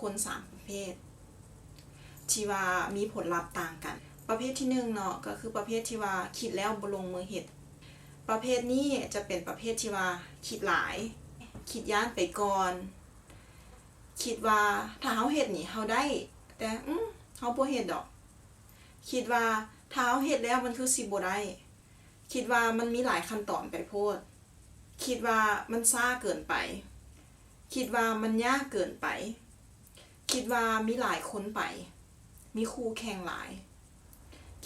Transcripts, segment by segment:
ຄົນສາມປະເພດ ທີ່ວ່າມີຜົນລັບຕ່າງກັນ. ປະເພດທີໜຶ່ງເນາະ ກໍຄືປະເພດທີ່ວ່າຄິດແລ້ວບໍ່ລົງມືເຮັດ. ປະເພດນີ້ຈະເປັນປະເພດທີ່ວ່າຄິດຫຼາຍ, ຄິດຢ້ານໄປກ່ອນ, ຄິດວ່າຖ້າເຮົາເຮັດນີ້ເຮົາໄດ້, ແຕ່ ອືມ ເຮົາບໍ່ເຮັດດອກ. ຄິດວ່າຖ້າເຮົາເຮັດແລ້ວມັນຄືຊິບໍ່ໄດ້. ຄິດວ່າມັນມີຫຼາຍຂັ້ນຕອນໄປໂພດ. ຄິດວ່າມັນຊ້າເກີນໄປ. ຄິດວ່າມັນຍາກເກີນໄປ. ຄິດວ່າມີຫຼາຍຄົນໄປ, ມີຄູ່ແຂ່ງຫຼາຍ.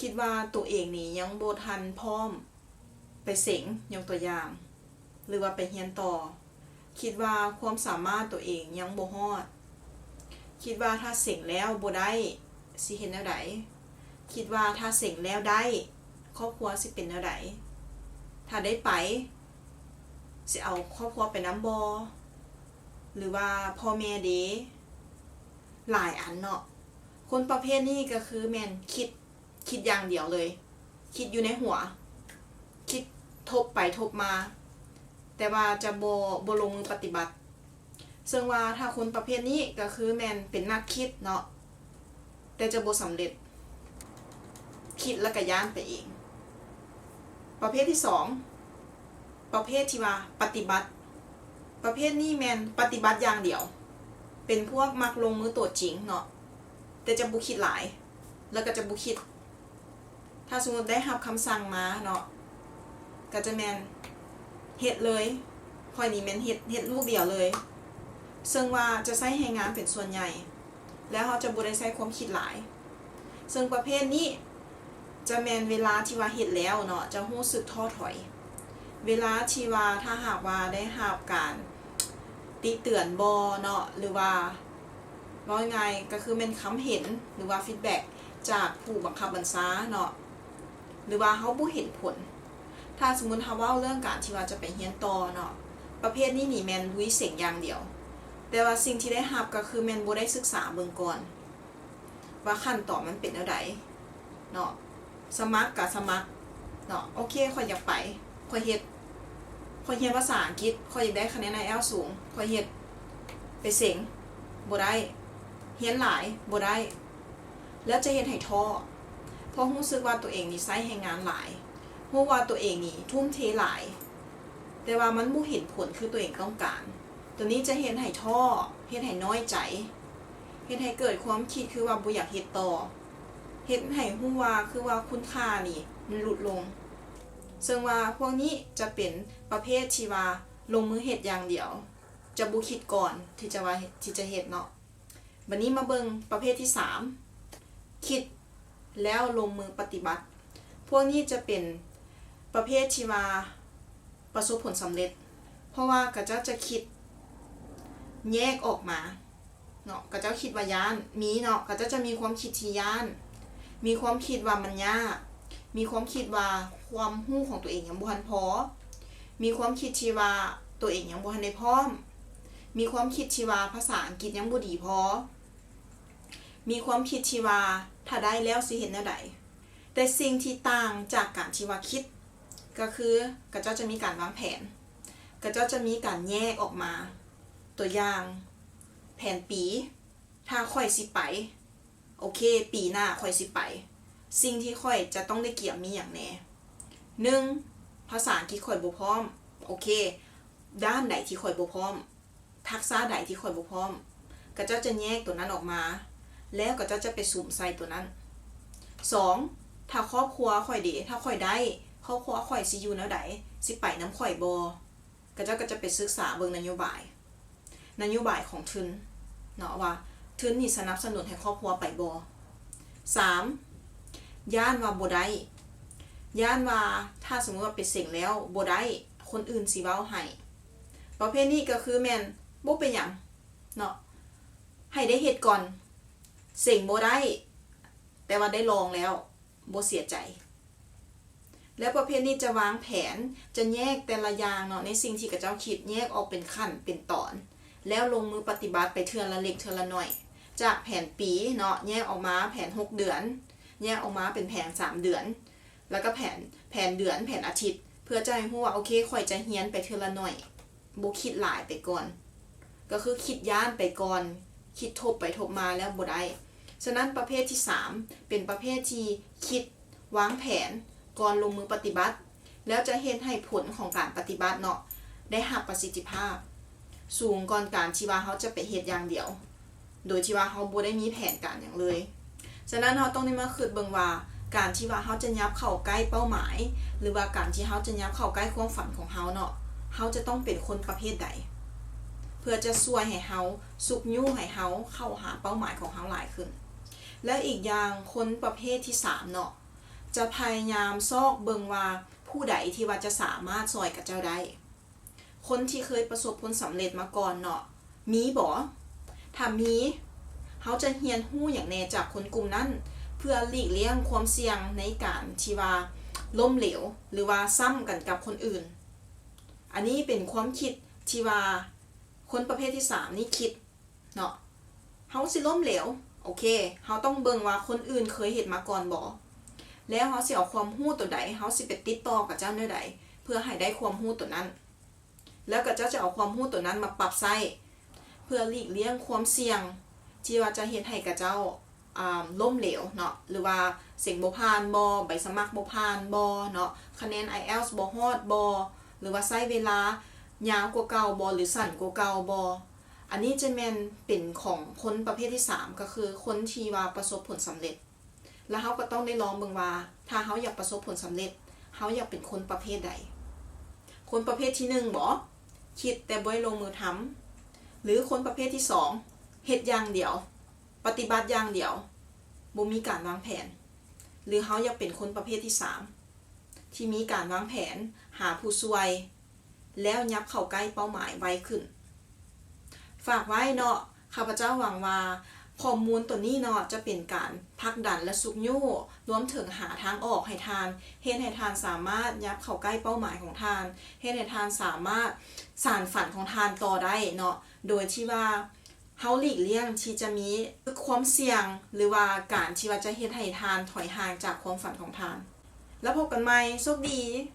ຄິດວ່າໂຕເອງນີ້ຍັງບໍ່ທັນພ້ອມໄປເສັງ, ຍົກຕົວຢ່າງ, ຫຼືວ່າໄປຮຽນຕໍ່. ຄິດວ່າຄວາມສາມາດໂຕເອງຍັງບໍ່ຮອດ. ຄິດວ່າຖ້າເສັງແລ້ວບໍ່ໄດ້, ຊິເຮັດແນວໃດ? ຄິດວ່າຖ້າເສັງແລ້ວໄດ້, ຄອບຄົວຊິເປັນແນວໃດ? ຖ້າໄດ້ໄປ, ຊິເອົາຄອບຄົວໄປນຳບໍ່? ຫຼືວ່າພໍ່ແມ່ເດ? ຫຼາຍອັນເນາະ. ຄົນປະເພດນີ້ກໍຄືແມ່ນຄິດ, ຄິດຢ່າງດຽວເລີຍ, ຄິດຢູ່ໃນຫົວ, ຄິດທົບໄປທົບມາ, ແຕ່ວ່າຈະບໍ່, ບໍ່ລົງມືປະຕິບັດ. ເຊິ່ງວ່າຖ້າຄົນປະເພດນີ້ກໍຄືແມ່ນເປັນນັກຄິດເນາະ, ແຕ່ຈະບໍ່ສຳເລັດ, ຄິດແລ້ວກໍຢ້ານໄປເອງ. ປະເພດທີສອງ, ປະເພດທີ່ວ່າປະຕິບັດ. ປະເພດນີ້ແມ່ນປະຕິບັດຢ່າງດຽວ, ເປັນພວກມັກລົງມືໂຕຈິງເນາະ, ແຕ່ຈະບໍ່ຄິດຫຼາຍ, ແລ້ວກໍຈະບໍ່ຄິດ. ຖ້າສົມມຸດໄດ້ຮັບຄຳສັ່ງມາເນາະ, ກໍຈະແມ່ນເຮັດເລີຍ. ຂ້ອຍນີ້ແມ່ນເຮັດ, ເຮັດລູກດຽວເລີຍ. ເຊິ່ງວ່າຈະໃຊ້ແຮງງານເປັນສ່ວນໃຫຍ່, ແລ້ວເຮົາຈະບໍ່ໄດ້ໃຊ້ຄວາມຄິດຫຼາຍ. ເຊິ່ງປະເພດນີ້ຈະແມ່ນເວລາທີ່ວ່າເຮັດແລ້ວເນາະ, ຈະຮູ້ສຶກທໍ້ຖອຍ. ເວລາທີ່ວ່າ ຖ້າຫາກວ່າໄດ້ຮັບການຕິເຕືອນບໍ່ເນາະ, ຫຼືວ່າ ເວົ້າງ່າຍໆ ກໍຄືແມ່ນຄຳເຫັນ ຫຼືວ່າ feedback ຈາກຜູ້ບັງຄັບບັນຊາເນາະ, ຫຼືວ່າເຮົາບໍ່ເຫັນຜົນ. ຖ້າສົມມຸດເຮົາເວົ້າເລື່ອງການທີ່ວ່າຈະໄປຮຽນຕໍ່ເນາະ, ປະເພດນີ້ນີ້ແມ່ນລຸຍເສັງຢ່າງດຽວ, ແຕ່ວ່າສິ່ງທີ່ໄດ້ຮັບກໍຄືແມ່ນບໍ່ໄດ້ສຶກສາເບິ່ງກ່ອນວ່າຂັ້ນຕອນມັນເປັນແນວໃດເນາະ. ສະໝັກກໍສະໝັກເນາະ, ໂອເຄ ຂ້ອຍຢາກໄປ, ຂ້ອຍເຮັດ, ຂ້ອຍຮຽນພາສາອັງກິດ, ຂ້ອຍຢາກໄດ້ຄະແນນໄອແອລສູງ, ຂ້ອຍເຮັດ, ໄປເສັງ, ບໍ່ໄດ້, ຮຽນຫຼາຍ, ບໍ່ໄດ້, ແລ້ວຈະເຮັດໃຫ້ທໍ້, ເພາະຮູ້ສຶກວ່າຕົວເອງນີ້ໃຊ້ແຮງງານຫຼາຍ, ຮູ້ວ່າຕົວເອງນີ້ທຸ່ມເທຫຼາຍ, ແຕ່ວ່າມັນບໍ່ເຫັນຜົນຄືຕົວເອງຕ້ອງການ. ຕົວນີ້ຈະເຮັດໃຫ້ທໍ້, ເຮັດໃຫ້ນ້ອຍໃຈ, ເຮັດໃຫ້ເກີດຄວາມຄິດຄືວ່າບໍ່ຢາກເຮັດຕໍ່, ເຮັດໃຫ້ຮູ້ວ່າ ຄືວ່າຄຸນຄ່ານີ້ມັນຫຼຸດລົງ. ເຊິ່ງວ່າພວກນີ້ຈະເປັນປະເພດທີ່ວ່າລົງມືເຮັດຢ່າງດຽວ, ຈະບໍ່ຄິດກ່ອນທີ່ຈະວ່າ ທີ່ຈະເຮັດເນາະ. ບັດນີ້ມາເບິ່ງປະເພດທີສາມ, ຄິດແລ້ວລົງມືປະຕິບັດ. ພວກນີ້ຈະເປັນປະເພດທີ່ວ່າປະສົບຜົນສຳເລັດ, ເພາະວ່າເຂົາເຈົ້າຈະຄິດແຍກອອກມາເນາະ, ເຂົາເຈົ້າຄິດວ່າຢ້ານ, ມີເນາະ, ເຂົາເຈົ້າຈະມີຄວາມຄິດທີ່ຢ້ານ, ມີຄວາມຄິດວ່າມັນຍາກ, ມີຄວາມຄິດວ່າຄວາມຮູ້ຂອງຕົວເອງຍັງບໍ່ທັນພໍ, ມີຄວາມຄິດທີ່ວ່າຕົວເອງຍັງບໍ່ທັນໄດ້ພ້ອມ, ມີຄວາມຄິດທີ່ວ່າພາສາອັງກິດຍັງບໍ່ດີພໍ, ມີຄວາມຄິດທີ່ວ່າຖ້າໄດ້ແລ້ວຊິເຮັດແນວໃດ. ແຕ່ສິ່ງທີ່ຕ່າງຈາກການທີ່ວ່າຄິດ ກໍຄືເຂົາເຈົ້າຈະມີການວາງແຜນ, ເຂົາເຈົ້າຈະມີການແຍກອອກມາ. ຕົວຢ່າງ, ແຜນປີ, ຖ້າຂ້ອຍຊິໄປ, ໂອເຄ ປີໜ້າຂ້ອຍຊິໄປ, ສິ່ງທີ່ຂ້ອຍຈະຕ້ອງໄດ້ກຽມມີຫຍັງແດ່? ໜຶ່ງ ພາສາອັງກິດຂ້ອຍບໍ່ພ້ອມ, ໂອເຄ ດ້ານໃດທີ່ຂ້ອຍບໍ່ພ້ອມ, ທັກສະໃດທີ່ຂ້ອຍບໍ່ພ້ອມ, ເຂົາເຈົ້າຈະແຍກຕົວນັ້ນອອກມາ ແລ້ວເຂົາເຈົ້າຈະໄປສຸມໃສ່ຕົວນັ້ນ. ສອງ ຖ້າຄອບຄົວຂ້ອຍເດ, ຖ້າຂ້ອຍໄດ້, ຄອບຄົວຂ້ອຍຊິຢູ່ແນວໃດ, ຊິໄປນຳຂ້ອຍບໍ່? ເຂົາເຈົ້າກໍຈະໄປສຶກສາເບິ່ງນະໂຍບາຍ, ນະໂຍບາຍຂອງທຶນເນາະ ວ່າທຶນນີ້ສະໜັບສະໜູນໃຫ້ຄອບຄົວໄປບໍ່? ສາມ ຢ້ານວ່າບໍ່ໄດ້, ຢ້ານວ່າຖ້າສົມມຸດວ່າໄປເສັງແລ້ວບໍ່ໄດ້, ຄົນອື່ນຊິເວົ້າໃຫ້. ປະເພດນີ້ກໍຄືແມ່ນບໍ່ເປັນຫຍັງເນາະ, ໃຫ້ໄດ້ເຮັດກ່ອນ, ເສັງບໍ່ໄດ້ ແຕ່ວ່າໄດ້ລອງແລ້ວ ບໍ່ເສຍໃຈ. ແລ້ວປະເພດນີ້ຈະວາງແຜນ, ຈະແຍກແຕ່ລະຢ່າງເນາະ, ໃນສິ່ງທີ່ເຂົາເຈົ້າຄິດ, ແຍກອອກເປັນຂັ້ນເປັນຕອນ, ແລ້ວລົງມືປະຕິບັດໄປເທື່ອລະເລັກເທື່ອລະໜ້ອຍ. ຈາກແຜນປີເນາະ, ແຍກອອກມາແຜນຫົກເດືອນ, ແຍກອອກມາເປັນແຜນສາມເດືອນ, ແລ້ວກໍແຜນ, ແຜນເດືອນ, ແຜນອາທິດ, ເພື່ອຈະໃຫ້ຮູ້ວ່າ ໂອເຄ ຂ້ອຍຈະຮຽນໄປເທື່ອລະໜ້ອຍ, ບໍ່ຄິດຫຼາຍໄປກ່ອນ, ກໍຄືຄິດຢ້ານໄປກ່ອນ, ຄິດທົບໄປທົບມາແລ້ວບໍ່ໄດ້. ສະນັ້ນປະເພດທີສາມ ເປັນປະເພດທີ່ຄິດວາງແຜນກ່ອນລົງມືປະຕິບັດ ແລ້ວຈະເຮັດໃຫ້ຜົນຂອງການປະຕິບັດເນາະ ໄດ້ຮັບປະສິດທິພາບສູງກ່ອນການທີ່ວ່າເຮົາຈະໄປເຮັດຢ່າງດຽວ ໂດຍທີ່ວ່າເຮົາບໍ່ໄດ້ມີແຜນການຫຍັງເລີຍ. ສະນັ້ນເຮົາຕ້ອງໄດ້ມາຄິດເບິ່ງວ່າ ການທີ່ວ່າເຮົາຈະຫຍັບເຂົ້າໃກ້ເປົ້າໝາຍ ຫຼືວ່າການທີ່ເຮົາຈະຫຍັບເຂົ້າໃກ້ຄວາມຝັນຂອງເຮົາເນາະ ເຮົາຈະຕ້ອງເປັນຄົນປະເພດໃດ ເພື່ອຈະຊ່ວຍໃຫ້ເຮົາ ຊຸກຍູ້ໃຫ້ເຮົາເຂົ້າຫາເປົ້າໝາຍຂອງເຮົາຫຼາຍຂຶ້ນ. ແລະ ອີກຢ່າງ ຄົນປະເພດທີສາມເນາະ ຈະພະຍາຍາມຊອກເບິ່ງວ່າຜູ້ໃດທີ່ວ່າຈະສາມາດຊ່ອຍຂະເຈົ້າໄດ້. ຄົນທີ່ເຄີຍປະສົບຜົນສຳເລັດມາກ່ອນເນາະ ມີບໍ່? ຖ້າມີ ເຮົາຈະຮຽນຮູ້ຫຍັງແດ່ຈາກຄົນກຸ່ມນັ້ນ ເພື່ອຫຼີກລ່ຽງຄວາມສ່ຽງໃນການທີ່ວ່າລົ້ມເຫຼວ ຫຼືວ່າຊ້ຳກັນກັບຄົນອື່ນ? ອັນນີ້ເປັນຄວາມຄິດທີ່ວ່າຄົນປະເພດທີສາມນີ້ຄິດເນາະ. ເຮົາຊິລົ້ມເຫຼວ ໂອເຄ ເຮົາຕ້ອງເບິ່ງວ່າຄົນອື່ນເຄີຍເຮັດມາກ່ອນບໍ່? ແລ້ວເຮົາຊິເອົາຄວາມຮູ້ໂຕໃດ? ເຮົາຊິໄປຕິດຕໍ່ກັບເຈົ້າແນວໃດ ເພື່ອໃຫ້ໄດ້ຄວາມຮູ້ໂຕນັ້ນ? ແລ້ວກໍເຈົ້າຈະເອົາຄວາມຮູ້ໂຕນັ້ນມາປັບໃຊ້ ເພື່ອຫຼີກລ່ຽງຄວາມສ່ຽງທີ່ວ່າຈະເຮັດໃຫ້ຂະເຈົ້າ ອາ ລົ້ມເຫຼວເນາະ ຫຼືວ່າເສັງບໍ່ຜ່ານບໍ່? ໃບສະໝັກບໍ່ຜ່ານບໍ່ເນາະ? ຄະແນນໄອແອລສ໌ບໍ່ຮອດບໍ່? ຫຼືວ່າໃຊ້ເວລາຍາວກວ່າເກົ່າບໍ່ ຫຼືສັ້ນກວ່າເກົ່າບໍ່? ອັນນີ້ຈະແມ່ນເປັນຂອງຄົນປະເພດທີສາມ ກໍຄືຄົນທີ່ວ່າປະສົບຜົນສຳເລັດ. ແລ້ວເຮົາກໍຕ້ອງໄດ້ລອງເບິ່ງວ່າ ຖ້າເຮົາຢາກປະສົບຜົນສຳເລັດ ເຮົາຢາກເປັນຄົນປະເພດໃດ? ຄົນປະເພດທີໜຶ່ງບໍ? ຄິດແຕ່ບໍ່ໄດ້ລົງມືທຳ? ຫຼືຄົນປະເພດທີສອງ ເຮັດຢ່າງດຽວ ປະຕິບັດຢ່າງດຽວ ບໍ່ມີການວາງແຜນ? ຫຼືເຮົາຢາກເປັນຄົນປະເພດທີສາມ ທີ່ມີການວາງແຜນ, ຫາຜູ້ຊ່ວຍ ແລ້ວຫຍັບເຂົ້າໃກ້ເປົ້າໝາຍໄວຂຶ້ນ. ຝາກໄວ້ເນາະ, ຂ້າພະເຈົ້າຫວັງວ່າຂໍ້ມູນໂຕນີ້ເນາະ ຈະເປັນການຜັກດັນ ແລະ ຊຸກຍູ້ ລວມເຖິງຫາທາງອອກໃຫ້ທ່ານ, ເຮັດໃຫ້ທ່ານສາມາດຫຍັບເຂົ້າໃກ້ເປົ້າໝາຍຂອງທ່ານ, ເຮັດໃຫ້ທ່ານສາມາດສານຝັນຂອງທ່ານຕໍ່ໄດ້ເນາະ, ໂດຍທີ່ວ່າ ເຮົາຫຼີກລ່ຽງທີ່ຈະມີຄວາມສ່ຽງ ຫຼືວ່າການທີ່ວ່າຈະເຮັດໃຫ້ທ່ານຖອຍຫ່າງຈາກຄວາມຝັນຂອງທ່ານ. ແລ້ວພົບກັນໃໝ່. ໂຊກດີ.